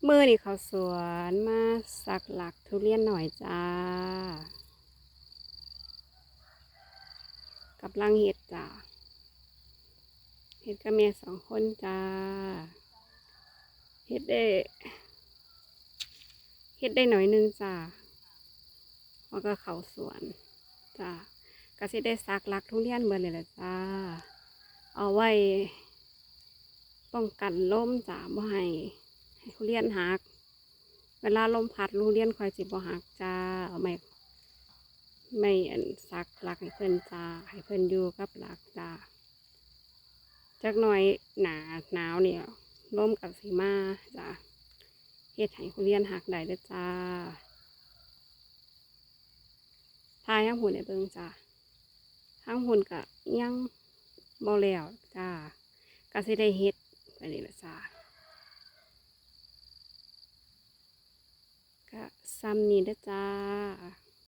ມື້ນີ້ເຂົ້າສວນມາສັກຫຼັກທຸລຽນໜ້ອຍຈ້າ ກຳລັງເຮັດຈ້າ ເຮັດກັບແມ່ສອງຄົນຈ້າ ເຮັດໄດ້ ເຮັດໄດ້ໜ້ອຍໜຶ່ງຈ້າ ເຮົາກໍເຂົ້າສວນຈ້າ ກໍຊິໄດ້ສັກຫຼັກທຸລຽນເບິດນີ້ແຫຼະຈ້າ ເອົາໄວ້ປ້ອງກັນລົມຈ້າ ບໍ່ໃຫ້ ໃຫ້ທຸລຽນຫັກ ເວລາລົມພັດທຸລຽນຂ້ອຍຊິບໍ່ຫັກຈ້າ ເອົາໄມ້ ໄມ້ອັນສັກຫຼັກໃຫ້ເພິ່ນຈ້າ ໃຫ້ເພິ່ນຢູ່ກັບຫຼັກຈ້າ ຈັກໜ້ອຍໜ້າໜາວນີ້ລົມກໍຊິມາຈ້າ ເຮັດໃຫ້ທຸລຽນຫັກໄດ້ເດີຈ້າ ຖ່າຍທາງພຸ້ນໃຫ້ເບິ່ງຈ້າ ທາງພຸ້ນກໍຍັງບໍ່ແລ້ວຈ້າ ກໍຊິໄດ້ເຮັດໄປນີ້ແຫຼະຈ້າ ກະສ່ຳນີ້ເດີຈ້າ